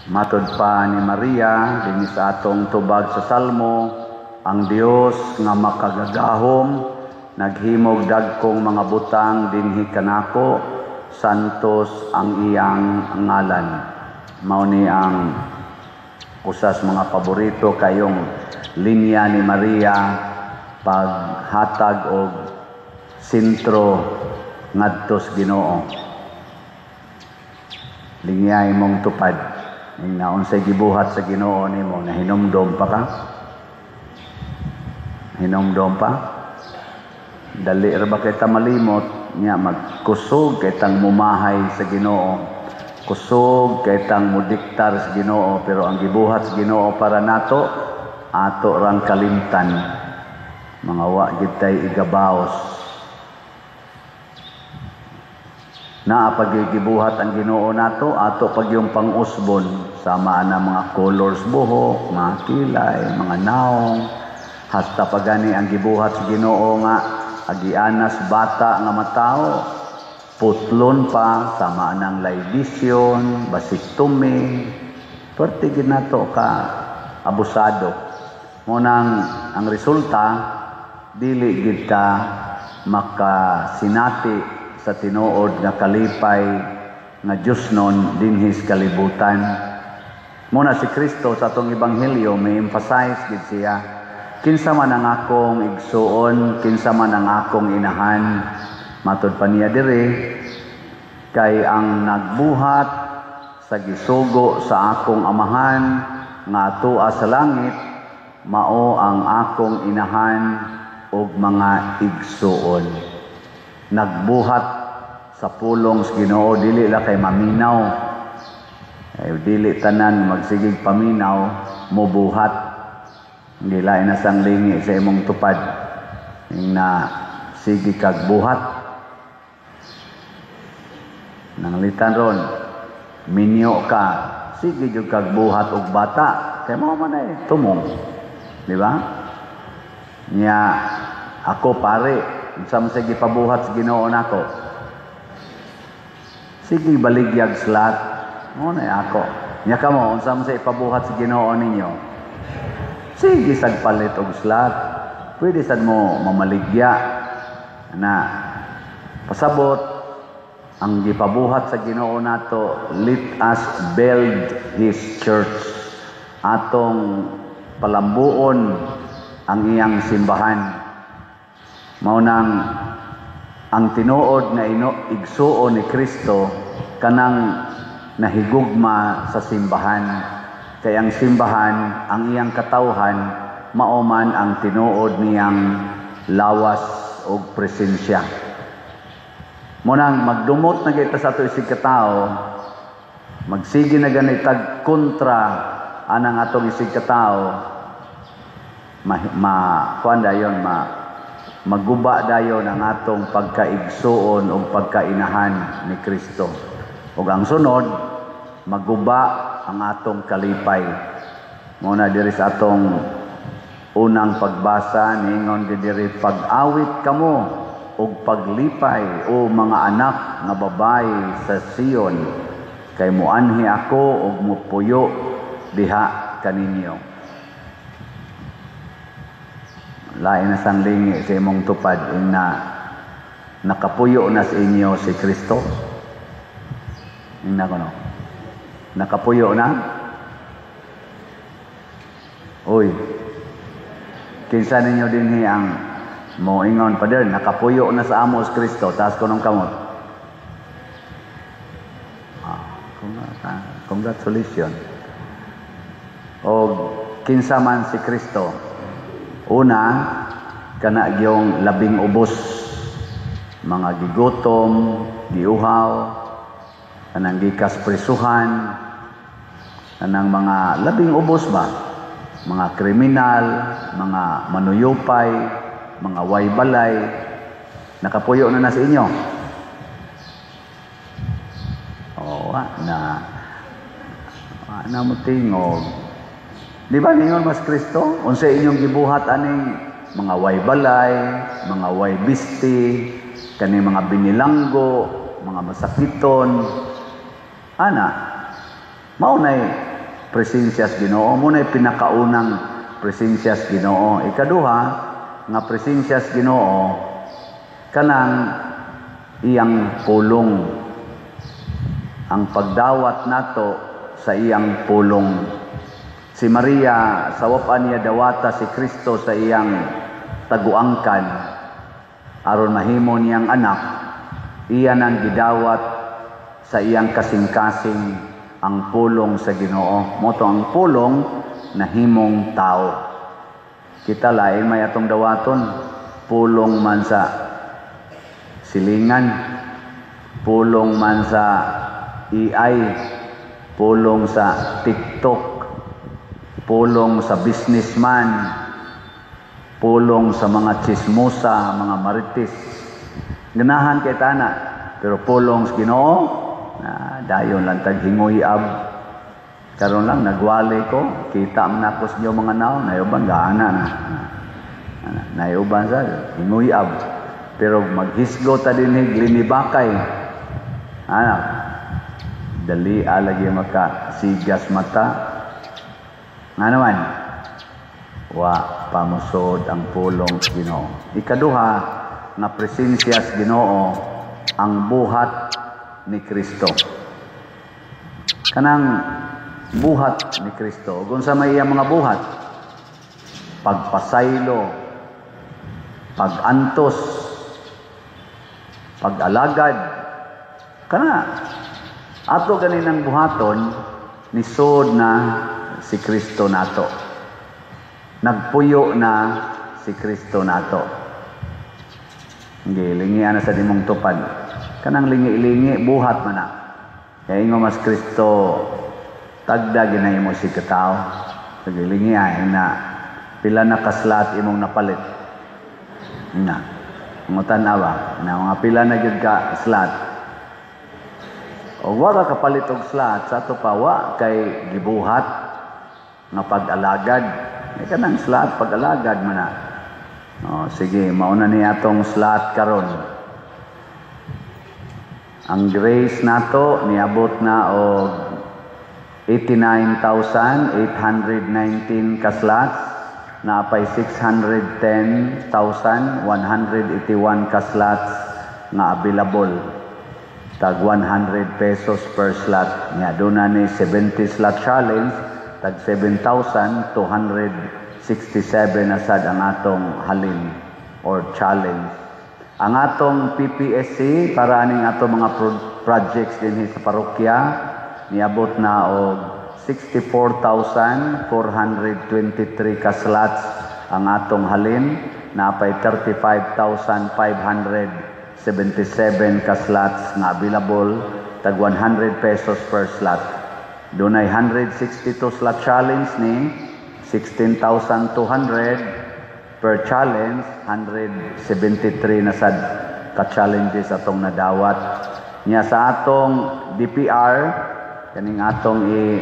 Matod pa ni Maria dinhi sa atong tubag sa Salmo, ang Dios nga makagagahom naghimog dagkong mga butang dinhi kanako, santos ang iyang ngalan. Mao ni ang usas mga paborito kayong linya ni Maria paghatag og sentro ngadto sa Ginoo. Lingyay mong tupad. Ing naunsay gibuhat sa Ginoo nimo, nahinumdom pa ka? Hinumdom pa? Dali ra ba kay ta malimot nya, magkusog kay tang mumahay sa Ginoo. Kusog kay tang mudiktar sa Ginoo, pero ang gibuhat sa Ginoo para nato, ato rang kalimtan. Mga wa gid tay igabaos. Naa pagigibuhat ang Ginoo nato, ato pag yung pang-usbon sama na mga colors buhok, mga kilay, mga naong, hasta pagani ang gibuhat sa Ginoo nga agianas bata nga matao, putlon pa sama nang libation, basiktomy, perti gid nato ka abusado. Munang ang resulta, dili gid ta makasinati sa tinuod nga kalipay nga Diyos nun dinhis kalibutan. Muna si Kristo sa atong ebanghelyo may emphasize gid siya. Kinsa man ang akong igsuon, kinsa man ang akong inahan. Matod pa niya diri, kay ang nagbuhat sa gisugo sa akong amahan nga atua sa langit, mao ang akong inahan ug mga igsuon. Nagbuhat sa pulong sa Ginoo, dili la kay maminaw. Ay, dili tanan magsigig paminaw mobuhat. Hindi lain na sang lingi sa imong tupad. Ing na sige kag buhat. Nanglitan ron, minyo ka, sige jud kag buhat og bata. Kay mao man ay tumong. Di ba? Nya ako pare, unsa man sa gipabuhat sa Ginoo nako? Sige baligyag slat. Mo na ako. Nya kamo, unsa man sa ipabuhat sa Ginoo ninyo? Sige sag palit og slat. Pwede sad mo mamaligya na pasabot ang gipabuhat sa Ginoo nato, let us build His church. Atong palambuon ang iyang simbahan. Mao nang ang tinuod na ino igsuon ni Kristo kanang nahigugma sa simbahan. Kay ang simbahan, ang iyang katawhan, mao man ang tinuod niyang lawas og presensya. Munang magdumot na kita sa ato isig katao, magsige na ganitag kontra anang atong isig katao, ma, ma kuan dayon, ma maguba dayon ang atong pagkaigsuon o pagkainahan ni Kristo. Ug ang sunod, maguba ang atong kalipay. Muna diri sa atong unang pagbasa, ningon diri, "Pag-awit kamo ug paglipay, o mga anak nga babayi sa Sion, kay muanhi ako ug mupuyo diha kaninyo." Lain na sang lingi sa imong tupad ing na nakapuyo na sa inyo si Kristo. Ing na kuno. Nakapuyo na? Uy. Kinsa ninyo dinhi ang moingon, "Pader, nakapuyo na sa amo si Kristo"? Taas ko ng kamot. Ah, congratulations. O kinsa man si Kristo? Una, kana gyong labing ubos, mga gigutom, giuhaw, kanang gikas prisuhan, kanang mga labing ubos ba, mga kriminal, mga manuyupay, mga waybalay, nakapuyo na na sa inyo. Oh, wa na. Wa na mo tingog. Di ba ningon mas Kristo? Unsa inyong gibuhat aning mga waybalay, mga waybisti, kani mga binilanggo, mga masakiton. Ana, mao nay Presensya sa Ginoo mo na pinakaunang presensya sa Ginoo. Ikaduha nga presensya sa Ginoo, kanang iyang pulong. Ang pagdawat nato sa iyang pulong. Si Maria, sa wa pa niya dawata si Kristo sa iyang taguangkan aron mahimo niyang anak, iya nang gidawat sa iyang kasing-kasing ang pulong sa Ginoo. Mao to ang pulong nahimong tao. Kita, lain may atong dawaton, pulong man sa silingan, pulong man sa AI, pulong sa TikTok, pulong sa businessman, pulong sa mga chismosa, mga marites. Ganahan kay tana, pero pulong sa Ginoo, na dayon lang tag hingoy-ab. Karon lang nagwali ko, kita man ako sa inyo mga naon, nayuban gaana na. Nayuban sa hingoy-ab. Pero maghisgo ta dinhi linibakay. Ana, dali lagi maka sigas mata. Nga naman, wa pamusod ang pulong sa Ginoo. Ikaduha nga presensya sa Ginoo, ang buhat ni Kristo. Kanang buhat ni Kristo. Kung sa may iyang mga buhat, pagpasaylo, pagantos, pag-alagad, kana ato ganinang buhaton, nisod na si Kristo nato. Nagpuyo na si Kristo nato. Hindi, lingian na sa dimong tupad. Kanang lingi-lingi, buhat man na. Kaya ingo mas Kristo, tagda ginay mo si katao. Sige, lingi ay na pila na ka-slot imong napalit. Na. Ngutan ba? Na mga pila na gyud ka slot. O wa ka kapalit og slot sa ato pa, wa kay gibuhat nga pag-alagad. Ay, kanang slot pag-alagad man na. O, sige, mauna ni atong slot karon. Ang grace nato niabot na og 89,819 ka slots, naapay 610,181 ka slots nga available. Tag 100 pesos per slot. Nya doon na ni 70 slot challenge, tag 7,267 na sad ang atong halin or challenge. Ang atong PPSC para aning atong mga projects dinhi sa parokya niabot na og 64,423 ka slots ang atong halin, napay 35,577 ka slots nga available, tag 100 pesos per slot. Dunay 162 slot challenge ni 16,200 per challenge, 173 na sad ka challenges atong nadawat. Nya sa atong DPR, kaning atong i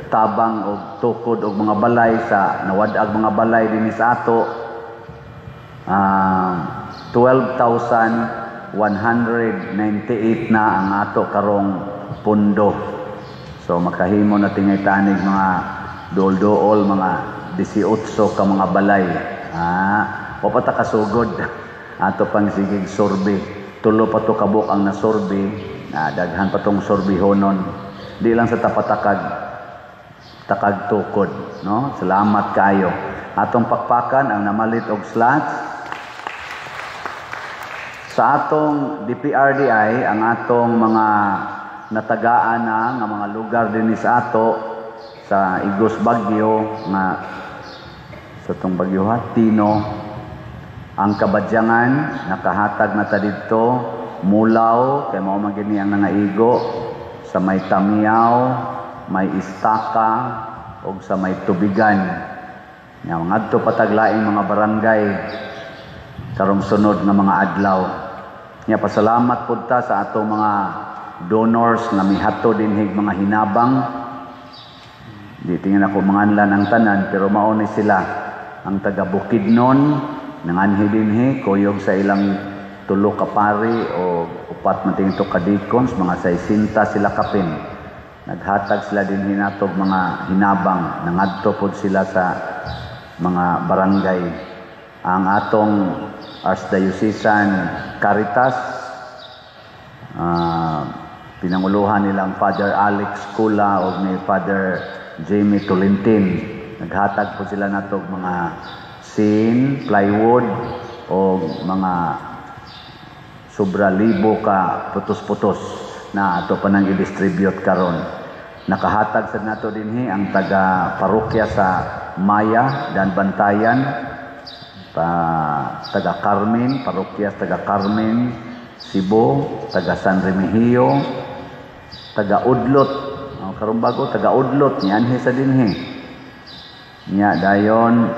tabang og tukod og mga balay sa nawad-ag mga balay dinhi sa ato, 12,198 na ang ato karong pundo. So makahimo na tingay tanig mga duol-duol, mga 18 ka mga balay. Wa pa ta kasugod. Ato pang sigig survey. Tulo pa to kabuk ang nasurvey. Daghan pa tong surveyhonon. Di lang sa tapatakag takag tukod, no? Salamat kayo. Atong pakpakan ang namalit og slots. Sa atong DPRDI, ang atong mga natagaan na nga mga lugar dinhi sa ato sa Igos Bagyo, nga sa tong Bagyo ha, Tino, ang Kabadyangan, nakahatag na ta didto, Mulaw, kay mao man gini ang nangaigo, sa may Tamiyaw, may Istaka, og sa may Tubigan. Nya ngadto pataglaing mga barangay karong sunod nga mga adlaw. Nya pasalamat pud ta sa atong mga donors nga mihato dinhig mga hinabang. Di tingin ako manganlan ang tanan, pero mao ni sila ang taga Bukidnon, nanganhi dinhi kuyog sa ilang tulo ka pari o upat man tingin to ka deacons, mga 60 sila kapin. Naghatag sila dinhi nato og mga hinabang, nangadto pod sila sa mga barangay. Ang atong Archdiocesan Caritas, pinanguluhan nilang Father Alex Kula o ni Father Jamie Tolentin. Naghatag po sila nato og mga sin, plywood o mga sobra libo ka putos-putos na ato pa nang i-distribute karon. Nakahatag sad nato dinhi ang taga parokya sa Maya, Daanbantayan, pa taga Carmen, parokya sa taga Carmen, Cebu, taga San Remigio, taga Udlot. Oh, karon bago taga Udlot nianhi sa dinhi. Nya dayon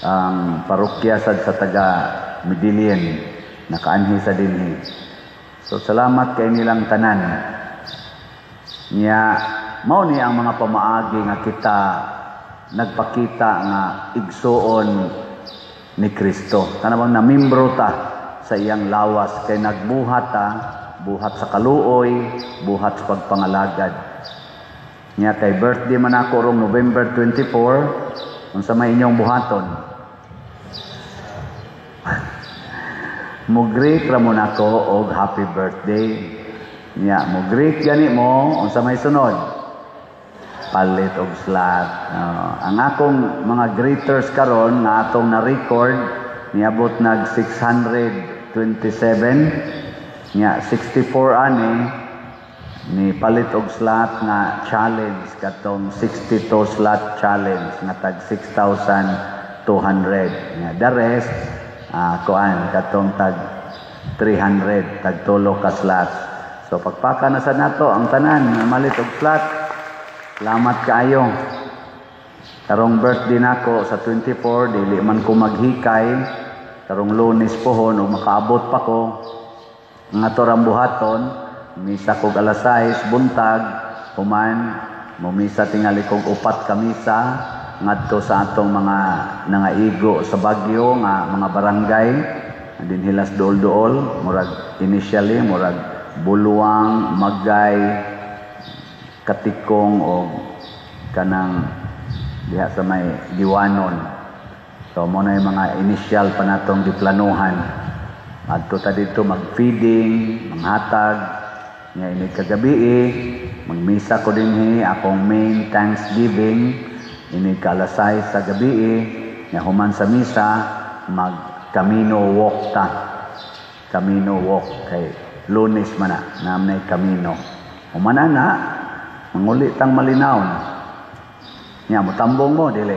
ang parokya sad sa taga Medellin nakaanhi sa dinhi. So salamat kay nilang tanan. Nya mao ni ang mga pamaagi nga kita nagpakita nga igsuon ni Kristo. Kanang namimbro ta sa iyang lawas kay nagbuhat ta, buhat sa kaluoy, buhat sa pagpangalagad. Nya kay birthday man ako rong November 24, unsa may inyong buhaton? Mo-greet ra mo nako og happy birthday. Nya mo-greet gani mo, unsa may sunod? Palit og slot. Ang akong mga greeters karon nga atong na-record niabot nag 627. Nya 64 ani ni palit og slot nga challenge, katong 62 slot challenge nga tag 6,200. Nya the rest, kuan, katong tag 300, tag tulo ka slots. So pagpaka na sa nato ang tanan nga malit og slot. Salamat kaayo. Karong birthday nako sa 24, dili man ko maghikay. Karong Lunes pohon og makaabot pa ko. Ang ato rang buhaton, misa kog alas 6 buntag, human mumisa tingali kog upat ka misa ngadto sa atong mga nangaigo sa Bagyo nga mga barangay dinhilas duol-duol, murag initially murag Buluang, Magay, Katikong o kanang diha sa may Diwanon. So mo na yung mga initial pa natong giplanuhan. Adto ta dito mag-feeding, manghatag nya inig kagabi, magmisa ko dinhi akong main Thanksgiving inig ka alas 6 sa gabi. Nya human sa misa, mag Camino walk ta. Camino walk kay Lunes man na, naam Camino. Human na, manguli tang Malinawon. Nya motambong mo dili?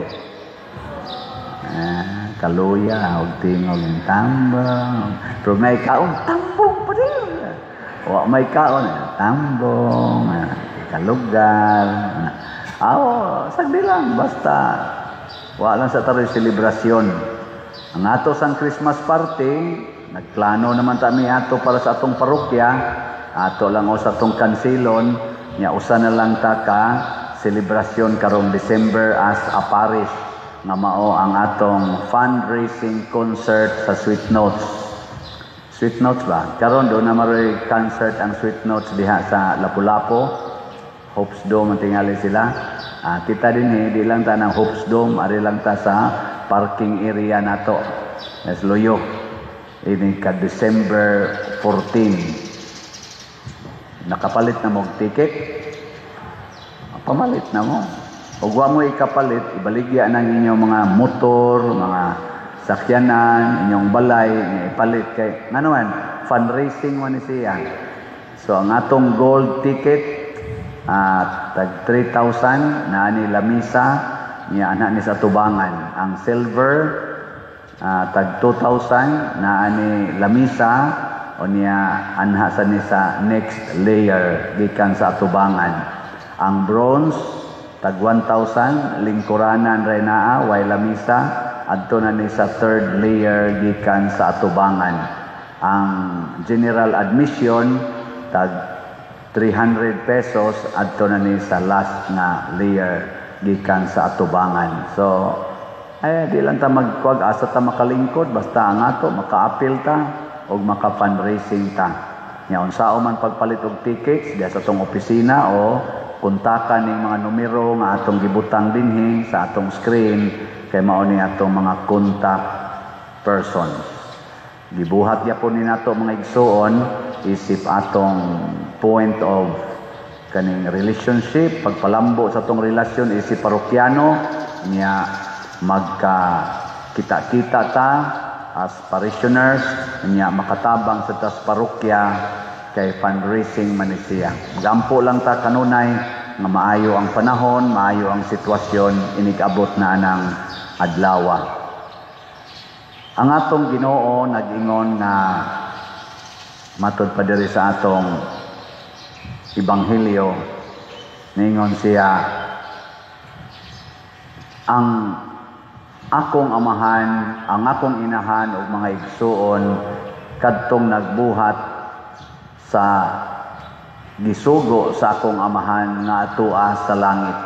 Ah, kaluya og tingog ng tambong. Pero may kaon, tambong pa din. Wa may kaon, tambong, kalugar. Aw, sagdi lang basta wa lang sa taroy selebrasyon. Ang ato sang Christmas party, nagplano naman ta mi ato para sa atong parokya, ato lang o sa atong kansilon, nya usa na lang ta ka selebrasyon karong December as a parish nga mao ang atong fundraising concert sa Sweet Notes. Sweet Notes ba? Karon do na maroy concert ang Sweet Notes diha sa Lapu-Lapu. Hopes Dome ang tingali sila. Kita din eh, di lang ta ng Hopes Dome, ari lang ta sa parking area nato. Yes, Luyo. Ini ka December 14. Nakapalit na mo og ticket? Pamalit na mo. Ug wa mo ikapalit, ibaligya nang inyong mga motor, mga sakyanan, inyong balay, ipalit kay ngano man, fundraising man ni siya. So ang atong gold ticket, tag 3,000 na ni lamisa niya ana ni sa tubangan. Ang silver, tag 2,000 na ani lamisa o niya anha sa ni sa next layer gikan sa atubangan. Ang bronze tag 1,000, lingkuranan ray naa, way lamisa, adto na ni sa third layer gikan sa atubangan. Ang general admission tag 300 pesos, adto na ni sa last nga layer gikan sa atubangan. So ay di lang ta magkuwag, asa ta makalingkod, basta ang ato makaapil ta og maka-fundraising ta. Nya unsao man pagpalit og tickets diha sa atong opisina o kontakan ning mga numero nga atong gibutang dinhi sa atong screen kay mao ni atong mga contact persons. Gibuhat gyapon ni nato, mga igsuon, isip atong point of kaning relationship, pagpalambo sa atong relasyon isip parokyano niya, magka kita-kita ta as parishioners niya, makatabang sa tas parokya kay fundraising man ni siya. Gampo lang ta kanunay nga maayo ang panahon, maayo ang sitwasyon inig-abot na ng adlaw. Ang atong Ginoo nag-ingon nga matod pa diri sa atong ebanghelyo, ningon siya, "Ang akong amahan, ang akong inahan ug mga igsuon kadtong nagbuhat sa gisugo sa akong Amahan nga atoa sa langit."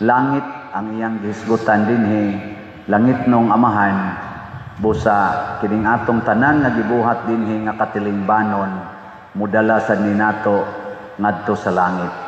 Langit ang iyang gihisgutan dinhi, langit nong Amahan, busa kining atong tanan nga gibuhat dinhi nga katilingbanon mudala sad ni nato ngadto sa langit.